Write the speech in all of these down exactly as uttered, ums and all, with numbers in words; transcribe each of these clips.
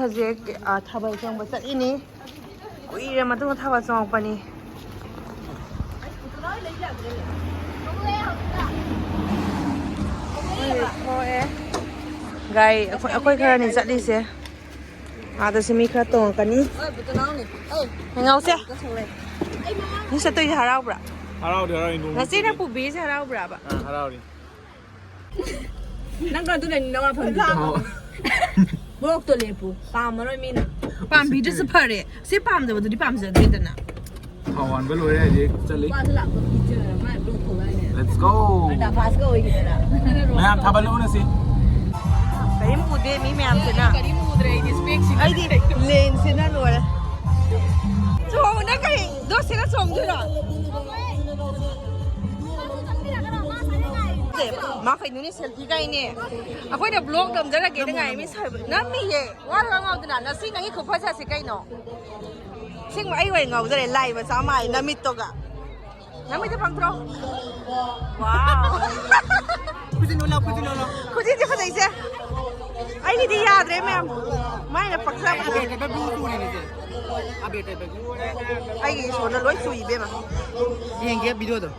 ꯍꯧꯖꯤꯛ, ꯑ, ꯊꯥꯕꯜ ꯆꯣꯡꯕ ꯆꯠꯂꯤꯅꯤ꯫ ꯀꯨꯏꯔ ꯃꯇꯨꯡꯗ ꯊꯥꯕꯜ ꯆꯣꯡꯉꯛꯄꯅꯤ꯫ ꯍꯧꯖꯤꯛ ꯊꯣꯛꯑꯦ꯫ ꯒꯥꯔꯤ ꯑꯩꯈꯣꯏ, ꯑꯩꯈꯣꯏ ꯈꯔꯅꯤ ꯆꯠꯂꯤꯁꯦ꯫ ꯑꯥꯗꯁꯨ ꯃꯤ ꯈꯔ ꯇꯣꯡꯉꯛꯀꯅꯤ꯫ ꯉꯥꯎꯁꯦ꯫ ꯅꯪ ꯆꯠꯇꯣꯏꯁꯦ ꯍꯔꯥꯎꯕ꯭ꯔꯥ? ꯍꯔꯥꯎꯗꯤ ꯍꯔꯥꯎꯏ, ꯅꯣꯡ ꯅꯆꯦꯅ ꯆꯨꯗꯦ꯫ ꯄꯨꯕꯤꯔꯤꯁꯦ ꯍꯔꯥꯎꯕ꯭ꯔꯥꯕ? ꯑꯥ, ꯍꯔꯥꯎꯔꯤ꯫ ꯅꯪ ꯑꯗꯨꯅ ꯅꯋꯥ ꯐꯪꯗ꯭ꯔꯤꯗꯣ꯫ ꯍꯣꯏ꯫ ꯕ꯭ꯂꯣꯛꯇꯣ ꯂꯦꯞꯄꯨ꯫ ꯄꯥꯝꯃꯔꯣꯏ ꯃꯤꯅ꯫ ꯄꯥꯝꯕꯤꯗ꯭ꯔꯁꯨ ꯐꯔꯦ꯫ ꯁꯤ ꯄꯥꯝꯗꯕꯗꯨꯗꯤ ꯄꯥꯝꯖꯗ꯭ꯔꯦꯗꯅ꯫ ꯊꯥꯎ ꯍꯥꯟꯕ ꯂꯣꯏꯔꯦ, ꯍꯧꯖꯤꯛ ꯆꯠꯂꯤ꯫ ꯅꯨꯄꯥꯁꯨ ꯂꯥꯛꯄ ꯄꯤꯛꯆꯔ ꯃꯥꯏ ꯕ꯭ꯂꯣꯛ ꯊꯣꯛꯂꯛꯑꯅꯤ꯫ Let's go! ꯑꯗ ꯐꯥꯁꯀ ꯑꯣꯏꯈꯤꯗꯅ꯫ ꯃꯌꯥꯝ ꯊꯥꯕꯜ ꯎꯅꯁꯤ꯫ ꯀꯔꯤꯝ ꯎꯗꯦ ꯃꯤ ꯃꯌꯥꯝꯁꯤꯅ꯫ ꯀꯔꯤꯝ ꯎꯗ꯭ꯔꯦ ꯑꯩꯗꯤ ꯏꯁꯄꯦꯛꯁꯤꯅ꯫ ꯑꯩꯗꯤ ꯂꯦꯟꯁꯤꯅ ꯂꯣꯏꯔꯦ꯫ ꯆꯣꯡꯉꯨꯅ ꯀꯔꯤ? ꯗꯣꯁꯤꯅ ꯆꯣꯡꯗꯣꯏꯔꯣ? ꯃꯥ ꯀꯩꯅꯣꯅꯦ ꯁꯦꯜꯐꯤ ꯀꯥꯏꯅꯦ꯫ ꯑꯩꯈꯣꯏꯅ ꯕ꯭ꯂꯣꯛ ꯅꯝꯖꯔꯒꯦꯅ ꯉꯥꯏ ꯃꯤ ꯁꯥꯏꯕ ꯅꯝꯃꯤꯌꯦ꯫ ꯋꯥꯔꯒ ꯉꯥꯎꯗꯅ ꯉꯁꯤ ꯅꯪꯒꯤ ꯈꯨꯐꯖꯁꯤ ꯀꯩꯅꯣ? ꯑꯁꯦꯡꯕ ꯑꯩ ꯑꯣꯏꯅ ꯉꯥꯎꯖꯔꯦ ꯂꯥꯏ ꯃꯆꯥ ꯃꯥꯜꯂꯦ ꯅꯃꯤꯠꯇꯣꯒ꯫ ꯅꯃꯤꯠꯇ ꯐꯪꯗ꯭ꯔꯣ? ꯋꯥꯎ꯫ ꯈꯨꯖꯤꯟ ꯎꯠꯂꯣ, ꯈꯨꯖꯤꯟ ꯎꯠꯂꯣ꯫ ꯈꯨꯖꯤꯟꯁꯦ ꯐꯖꯩꯁꯦ꯫ ꯑꯩꯒꯤꯗꯤ ꯌꯥꯗ꯭ꯔꯦ ꯃꯌꯥꯝ꯫ ꯃꯥꯏꯅ ꯄꯛꯆꯕ꯫ ꯑꯕꯦꯔ ꯇꯩꯕ ꯕ꯭ꯂꯨ ꯆꯨꯔꯤꯅꯦ ꯁꯦ꯫ ꯑꯕꯦꯔ ꯇꯩꯕꯒꯤ꯫ ꯑꯩꯒꯤ ꯏꯁꯣꯔꯅ ꯂꯣꯏ ꯆꯨꯏ ꯏꯕꯦꯝꯃ꯫ ꯌꯦꯡꯒꯦ ꯚꯤꯗꯤꯑꯣꯗꯣ꯫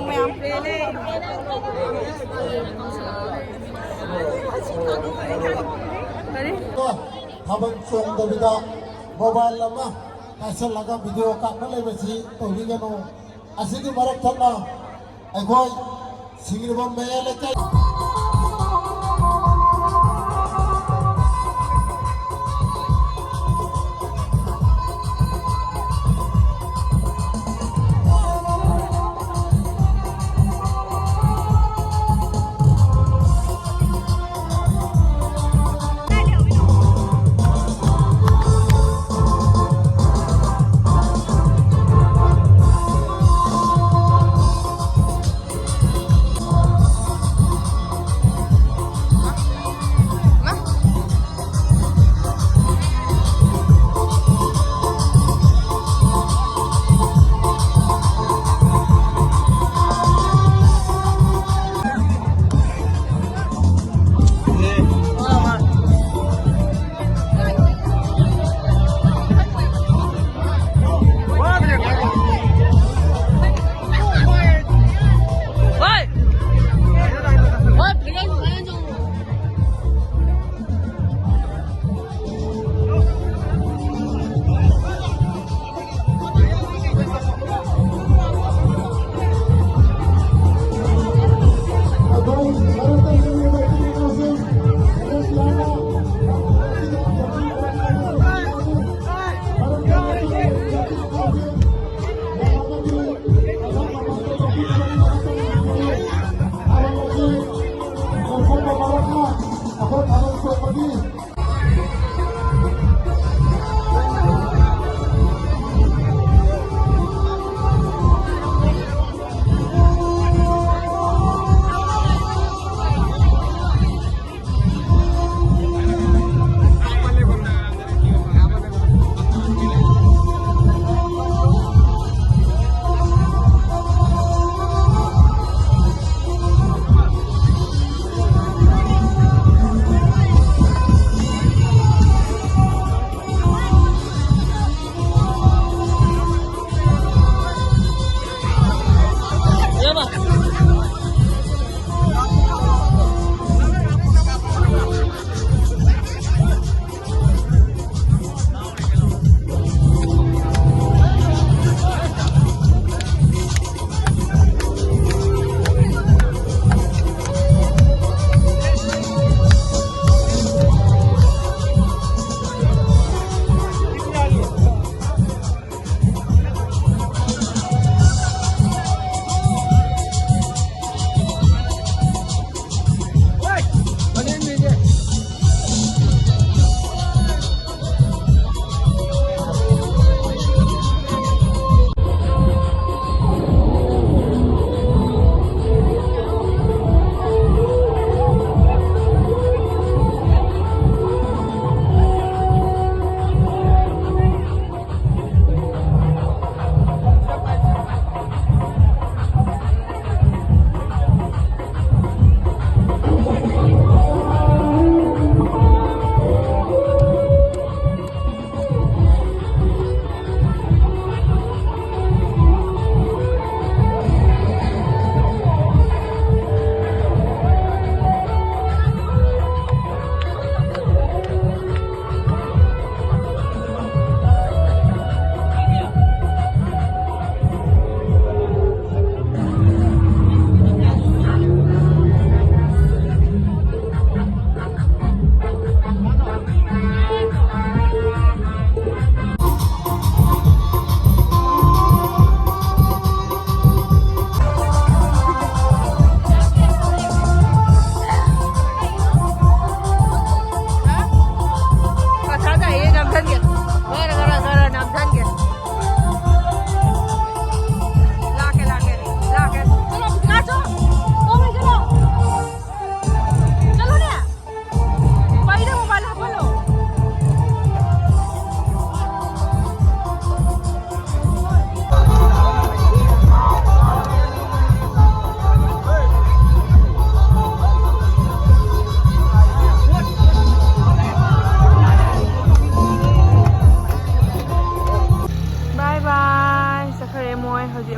ꯃꯌꯥꯝ ꯀꯔꯤ? ꯊꯥꯕꯜ ꯆꯣꯡꯗꯕꯤꯗ ꯃꯣꯕꯥꯏꯜ ꯑꯃ ꯄꯥꯏꯁꯜꯂꯒ ꯚꯤꯗꯤꯑꯣ ꯀꯥꯞꯅ ꯂꯩꯕꯁꯤ ꯇꯧꯕꯤꯒꯅꯨ꯫ ꯑꯁꯤꯒꯤ ꯃꯔꯛ ꯊꯠꯅ ꯑꯩꯈꯣꯏ ꯁꯤꯡꯖꯃꯩ ꯃꯌꯥꯏ ꯂꯩꯀꯥꯏ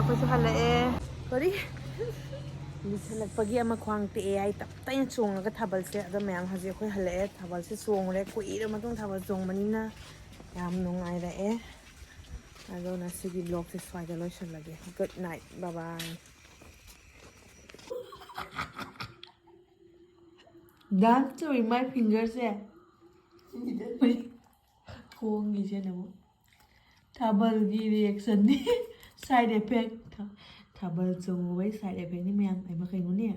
ꯑꯩꯈꯣꯏꯁꯨ ꯍꯜꯂꯛꯑꯦ꯫ ꯀꯔꯤ? ꯂꯤꯁꯜꯂꯛꯄꯒꯤ ꯑꯃ ꯈ꯭ꯋꯥꯡ ꯇꯦꯛꯑꯦ ꯍꯥꯏ ꯇꯞ ꯇꯥꯏꯅ ꯆꯣꯡꯉꯒ ꯊꯥꯕꯜꯁꯦ꯫ ꯑꯗꯣ ꯃꯌꯥꯝ ꯍꯧꯖꯤꯛ ꯑꯩꯈꯣꯏ ꯍꯜꯂꯛꯑꯦ꯫ ꯊꯥꯕꯜꯁꯦ ꯆꯣꯡꯉꯨꯔꯦ꯫ ꯀꯨꯏꯔ ꯃꯇꯨꯡ ꯊꯥꯕꯜ ꯆꯣꯡꯕꯅꯤꯅ ꯌꯥꯝ ꯅꯨꯡꯉꯥꯏꯔꯛꯑꯦ꯫ ꯑꯗꯣ ꯉꯁꯤꯒꯤ vlogꯁꯦ ꯁ꯭ꯋꯥꯏꯗ ꯂꯣꯏꯁꯤꯜꯂꯒꯦ꯫ Good night, bye bye꯫ Dance ꯇꯧꯔꯤ my fingerꯁꯦ꯫ ꯈꯣꯡꯒꯤꯁꯦ ꯑꯃꯨꯛ ꯊꯥꯕꯜꯒꯤ reactionꯅꯤ꯫ Side effect꯫ ꯊꯥ-, ꯊꯥꯕꯜ ꯆꯣꯡꯉꯨꯕꯩ side effectꯅꯤ ꯃꯌꯥꯝ꯫ ꯑꯩꯃ ꯀꯩꯅꯣꯅꯦ꯫